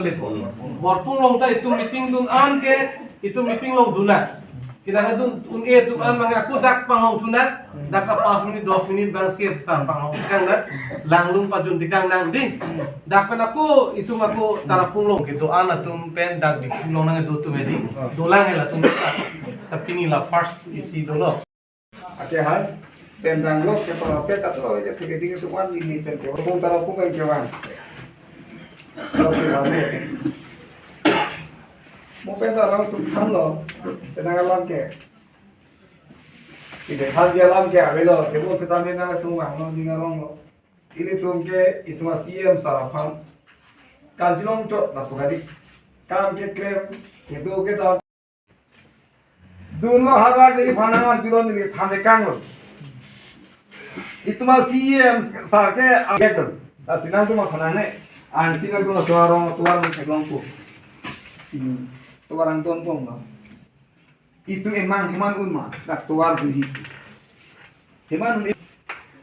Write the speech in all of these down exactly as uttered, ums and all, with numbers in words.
Borpung along ta itum meeting dun an ke, itum meeting along dun nang. Kita ke dun un-e atum an mangga ku dak panghong thu nang, dak sa pas minit, dos minit bang sir san panghong tekang nang, langlung pajun tekang nang dei. Dak pen ako, itum ako Tarapung along kedo-an atum pen dak di along nangdo atum dei. Dolang hela atum ta. Tapi pini la first isi dolo. Ake hai, pen dang lo ke para pet atau ke tiga tiga tu wan ini pen ke Borpung Tarapung pen ke wan. Lo si rame. Mo pen ta lo tu kan lo, pen dang alam ke. Ide hal dia alam ke avelo, ke mo setan pen dang tu wang lo, ding arong lo. Ilitum ke, itum a C M sar aphan karjulong chot lapu kali. Kam keklem, kedo kedam. Dunlo hadak neli aphan nang arjulong neli than tekang lo. Itum a C M sar ke agek lo. Lasi nangtum matha nangne. An si nangtum laso arong tovar nang theklong po. Hmm. Tovar angton pong lo. Itum emang heman un ma, dak tovar dui. Heman un.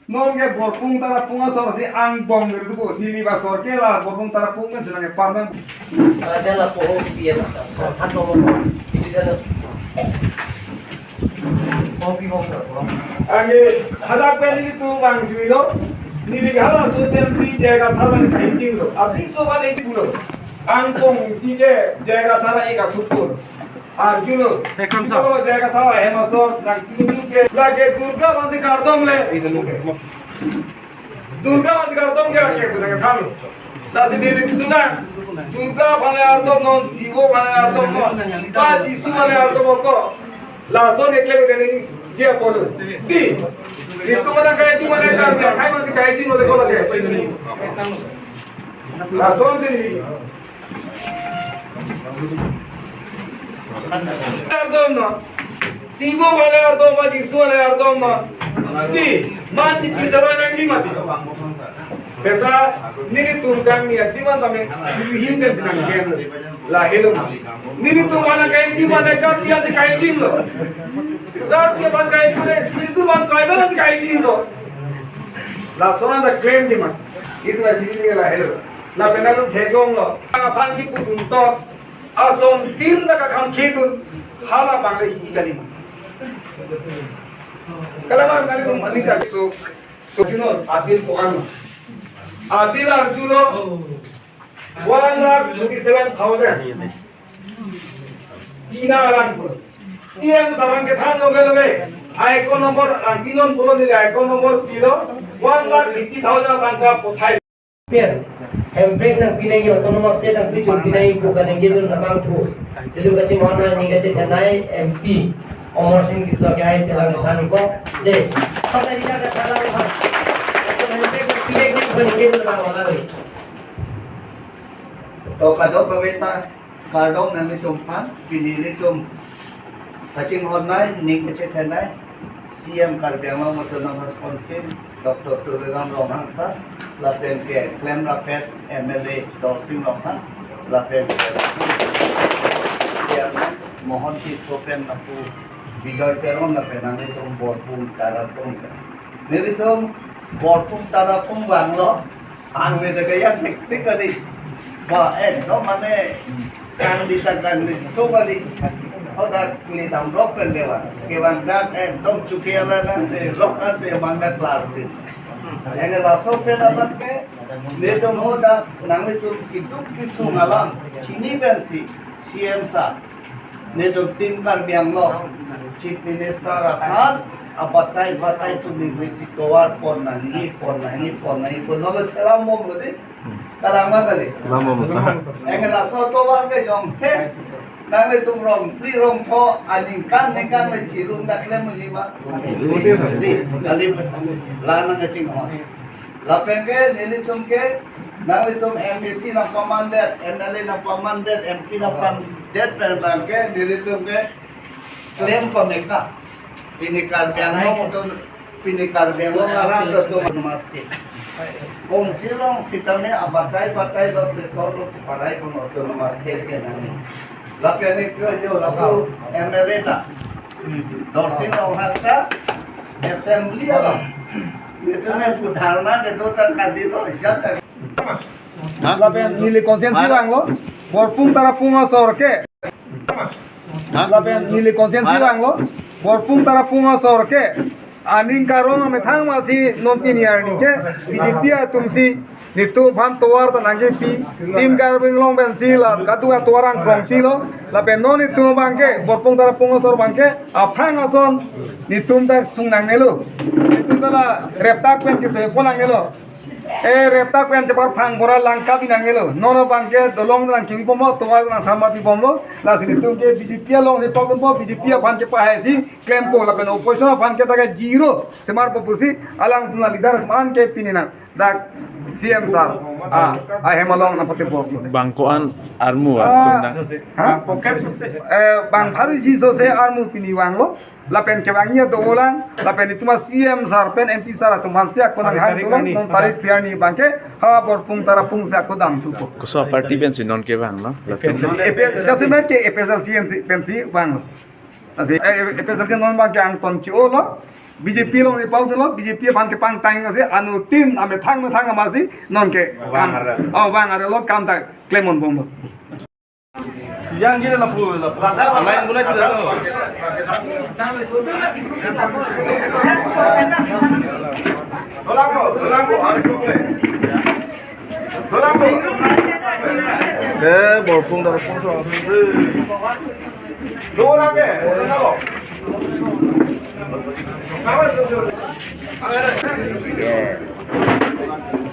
Non ke Borpung Tarapung asor si angbong nirduko, neli ba asor ke la Borpung Tarapung men senang ke parman. Ada la poho pian asar. Hat nomor. Ini adalah kopi hong. Anke hadak pen nelitum vangjuilo, neli halaso pen si jaga thala nangkahijim lo. Apiso ba neli pulo. Angbong ti ke jaga thala eka supur. Arjulo. Ekdom sa. Kalau jaga thala hem asor nangpidun ke lake Durga aphan si kardom le. Durga aphan si kardom ke ake punya kethan. Lasi neli pidun nang. Durga aphan le ardom non, Sibo aphan le ardom non. Pa Jisu aphan le ardom ko. Lason ekle bede neli jia polo. Dei. Itum mana kaiji mana kar dia kai mana kaiji mana ko lake. Lason dei. Ardom non. Sibo aphan le ardom, Pa Jisu aphan le ardom non. Dei, man ti pisara nangji mati. Seta, nelitum kangni ati man tame, nelihin dan senang gen. Lahelo. Nelitum mana kaiji mana kar dia si kaijim lo. Kar dia aphan kaiji le, situ aphan tribal si kaijim lo. Lason anta claim ji mati. Itum aji ni lahelo. Lapen nangtum theklonglo. Aphan kipudun to. Asontin ta kakhang khidun. Hala bang le hi kali ma. Kalaman kali tum ani ka so, so juno abil ko an. Abil arjulo one lakh twenty-seven thousand. Pina alang ko. C M sar nangkethan loge loge. Account number, ang pinon pulo neli account number pilo. One lakh fifty thousand tangka pothai. Pir, hemprek nangpi nangji, autonomous state nangpi chunpi nangji pu kaningje dun labang thu. Jelu kachimona ningje chethanai M P Amarsing Tisso ke ai chelang than ko. Dei. Sampai di jaga salam ha. Hemprek nangpi nangji pu kaningje dun labang wala dei. To kadokave ta kardom nanglitum aphan, pini nelitum kachinghon nai, ning kachethan nai, C M Karbi Anglong Autonomous Council, Doctor Tuliram Ronghang sir, lapen ke klemrappet M L A Dorsing Ronghang, lapen ke Chairman Mohan Tisso pen lapu Bijoy Teron lapen nanglitum Borpung Tarapung. Nelitum Borpung Tarapung vanglo, ang beda gaya teknik tadi. Ba, ekdom mane kangdi ta kangdi so kali. Hodak kuli damrok pen dewa. Kevang dak ekdom chuke ala nang de rok ante mang dak klar di. Ene laso pen abang ke, nelitum hodak nanglitum kiduk kisung alam chini pensi C M sir. Nelitum Team Karbi Anglong, Chief Minister aphan abatai batai chumi besi tovar pon nangji, pon nangji, pon nangji, pon nangji, selam bom lo dei. Kalang ma kali? Selam bom, sir. Eng laso tovar ke jong he. Nanglitum rong, pri rong pho, aningkan ningkan le chirung dak le muli ma. Dei, kali la nangkachinghon. Lapen ke nelitum ke, nanglitum M A C nangpamandet, M L A nangpamandet, M P nangpamandet pen abang ke, nelitum ke klem pamekna. Pini Karbi Anglong atum, pini Karbi Anglong arat atum autonomous state. Council along sitame abatai batai lo sesor lo siparai pon autonomous state ke nangji. Lapen ke jo lapu M L A ta. Dorsing Ronghang ta assembly along. Itu ne pu dharna kedo ta kadi lo, jat ta. Lapen neli constituency vanglo, Borpung Tarapung asor ke. Lapen neli constituency vanglo, Borpung Tarapung asor ke. Aning karong amethang masi non pini arni ke B J P atum si netum aphan tovar ta nangkepi, Team Karbi Anglong pensi la katu atovar angkrong pilo, lapen non netum abang ke, Borpung Tarapung asor abang ke, aphrang ason netum ta sung nangnelo. Netum ta la reptak pen kesoi pon nangnelo. E reptak pen chepar phang bora langka pi nangnelo. Non abang ke dolong nangkepi bomlo, tovar nangsamar pi bomlo. Lasi netum ke B J P alongsi pok bomlo, B J P aphan kepahai si klempo lapen opposition aphan ke ta ke zero semar po pusi alangtum la leader man ke pini nang dak C M sir. Ah, ahem along nangpate bok lo. Bang ko-an armu Ah, atum dang. Ha? Eh, bang pharo isi sose armu pini vanglo. Lapen kevangji adolang, lapen netum a C M sir pen M P sir atum aphan si ako nang hang tulong, non tarik phli arni abang ke, ha Borpung Tarapung si ako damthupo. Koso party pensi non kevanglo? Lapen A P S, just imagine A P S L C pensi, pensi vanglo. Lasi, eh, A P S L C non abang ke angton chi-olo, B J P alongsi pau tulo, B J P aphan kepangtang asi, anuttin amethang methang amasi, non ke, kam, Vang are. Oh, vang arelo, kam ta klem pon bomlo. Yang gini lapu, lapu. Lain mulai tidak tahu. Eh, Borpung Tarapung so.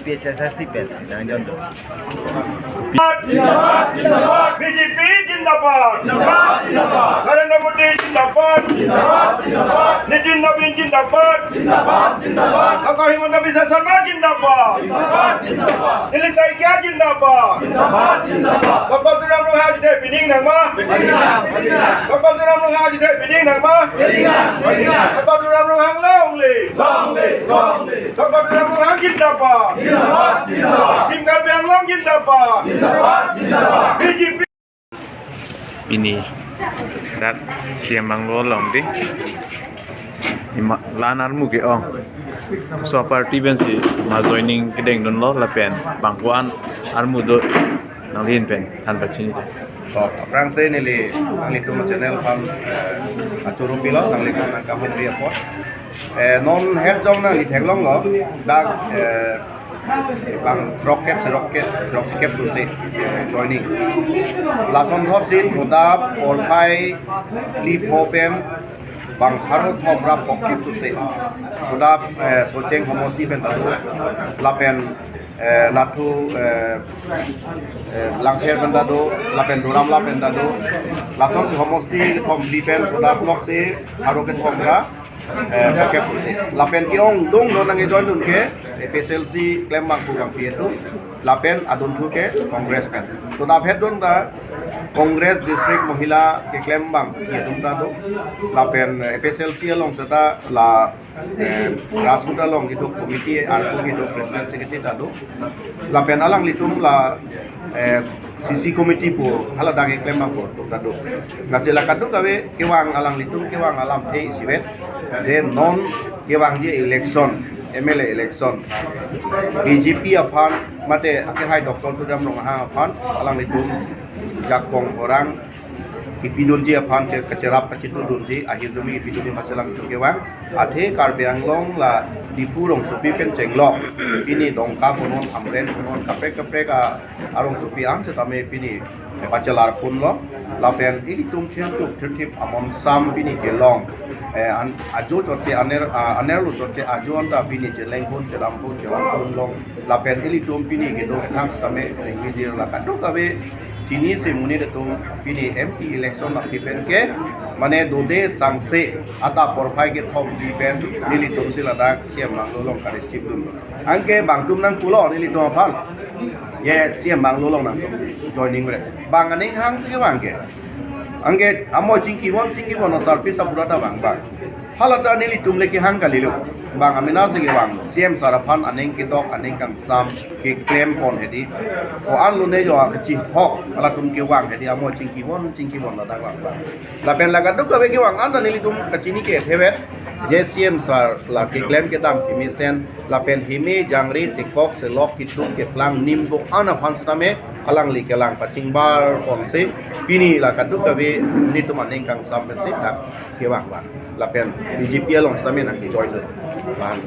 P H S R C pen nang jonto. B J P zindabad. Narendra Modi zindabad. Nitin Nabin zindabad. Doctor Himanta Biswa Sarma zindabad. Dilip Saikia zindabad. Doctor Tuliram Ronghang ajithe pining nangma. Doctor Tuliram Ronghang ajithe pining nangma. Doctor Tuliram Ronghang long live. Doctor Tuliram Ronghang zindabad. Team Karbi Anglong zindabad. B J P. Pini dak C M Banglo along di. Ima lan armu ke-ong. So party pensi ma joining kedengdunlo lapen bang ko-an armu do nangli ahin pen than pachini de. So, aphrangsi neli nanglitum channel aphan, eh, achoro pilo, nanglitum nangkahumri apot. Eh, non het jong nangli theklonglo, dak, eh, bang throkkep, throkkep, throksikep sose, eh, joining. Lason thotsi, hodap, porphai, lipho pen, bang pharo thom ra phokep sose. Hodap, eh, Socheng homosti pen ta do. Lapen, eh, Nathu, eh, eh, Langpher pen ta do, lapen Duar Amla pen ta do. Lasonsi homosti kethom phli pen, hodap loksi, pharo kethom ra, eh, phokep sose. Lapen ke-ongdung non nangkejoindun ke, A P S L C klem abang pu abang pi etu. Lapen adunthu ke Congress pen. Hodap het dun ta Congress District Mahila keklem abang pi etum ta do. Lapen A P S L C along seta la, eh, grassroot along kedo committee, arpu kedo president secretary ta do. Lapen alanglitum la, eh, C C committee pu hala dak keklem abang pu ta do. Lasi la kadokave kevang alanglitum kevang alamthe isivet. Je non kevangji election, M L A election, B J P aphan, mate akehai Doctor Tuliram Ronghang aphan, alanglitum jakong orang kipidunji aphan che-, kacherap kachitudunji, ahirjume kipidunji masi alanglitum kevang. Athe Karbi Anglong la Diphu rongsopi pen chenglok, pini Dongka punon, Hamren punon, kaprek kaprek a arongsopi an setame pini pachelar ponlo, lapen ilitum thirthup thirthip amonsam pini kelong, eh, an, ajo chotche aner, ah, anerlo chotche ajo anta pini cheleng pon, chelam pon, chelang pon long, lapen ilitum pini kedo kethang setame ringjir la kadokave chinisi monit atum pini M P election nangpi pen ke, mane dode sangse adap porphai kethom pi pen nelitum si ladak C M Banglo along ka-receive dun. Anke bang atum nangpulo nelitum aphan. Ye C M Banglo along nangtum joining bre. Bang aning hangsi kevang ke. Anke amo chingkivon chingkivon asarpi sapura ta bang bang. Hala ta nelitum le kehang kalilo. Bang amena si kevang. C M sir aphan aning kedok aning kangsam keklem pon hedi. Ko-an lone jo kachihok halatum kevang hedi amo chingkivon chingkivon ladak bang bang. Lapen la kadokave kevang anta nelitum kachini ke thevet. J C M sir la keklem kedam kemesen lapen heme jangre tekok selok kitung keplang nim do-an aphan sitame alangli kelang pachingbar ponsi pini la kadokave netum aning kangsam pensi dak kevang vang. Lapen B J P along sitame nangkejoin do. Bang.